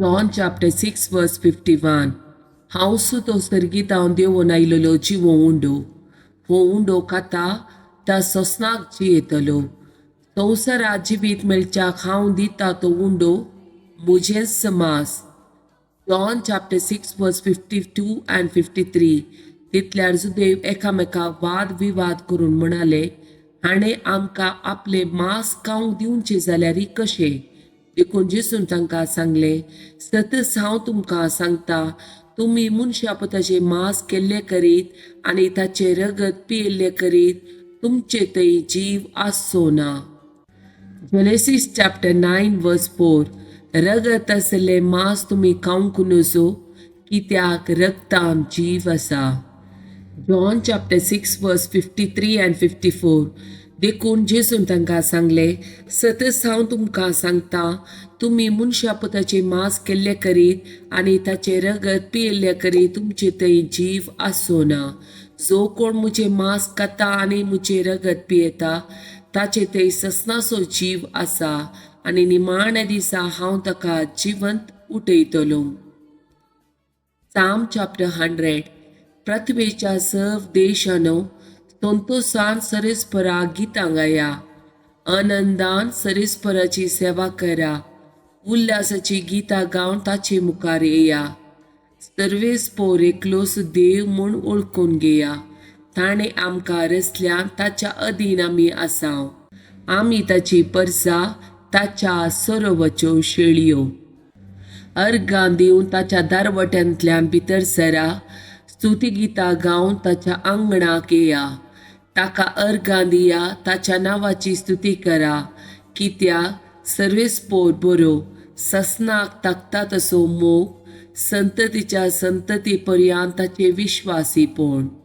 John chapter 6 verse 51. हांव सुतो सर्गीतावन देंवोन आयलेलो जिवो उंडो. हो उंडो खाता त्या सोंसणाक जियेतलो. संवसारांत जिवीत मेळच्याक हांव दिता तो उंडो म्हजेंच मांस. John chapter 6 verse 52 and 53. तितल्यार जुदेव एकामेकाक वाद विवाद करून म्हणाले, हाणें आमकां आपलें मांस खावंक दिवचें जाल्यार कशें? देखून जेसून तांकां सांगलें, सतच हांव तुमकां सांगता, तुमी मनशा पुताचें मांस केल्लें करीत आनी ताचें रगत पियेल्लें करीत तुमचे थंय जीव आसचो ना. Genesis chapter 9 verse 4. रगत आसलें मांस तुमी खावंक नजो, कित्याक रगतान जीव आसा. John chapter 6 verse 53 and 54. देखून जेसून तांकां सांगलें, सतच हांव तुमकां सांगता, तुमी मनशा पुताचें मांस केल्लें करीत आनी ताचें रगत पियेल्लें करीत तुमचे थंय जीव आसचो ना. जो कोण म्हजें मांस खाता आनी म्हजें रगत पियेता ताचे थंय ससनाचो जीव आसा आनी निमाण्या दिसा हांव ताका जिवंत उठयतलो. Psalm chapter 100. पृथ्वेच्या सर्व देशानो, संतोसान सरेस्परा गितां गाया, आनंदान सरेस्पराची सेवा करा, उल्हासाची गितां गावन ताचे मुखार येया. सर्वेस्पोर एकलोच देव म्हूण वळखून घेया. ताणें आमकां रचल्यान ताच्या अधीन आमी आसाव. आमी ताची परसा, ताच्या सरोवाच्यो शेळयो. अर्गां दिवन ताच्या दारवट्यांतल्यान भितर सरा, स्तुती गितां गावन ताच्या आंगणाक येया. ताका अर्गां दिया, ताच्या नांवाची स्तुती करा, कित्याक सर्वेस्पोर बरो, ससनाक ताकता तसो मोग, संततीच्या संतती पर्यंत ताचे विश्वासीपण.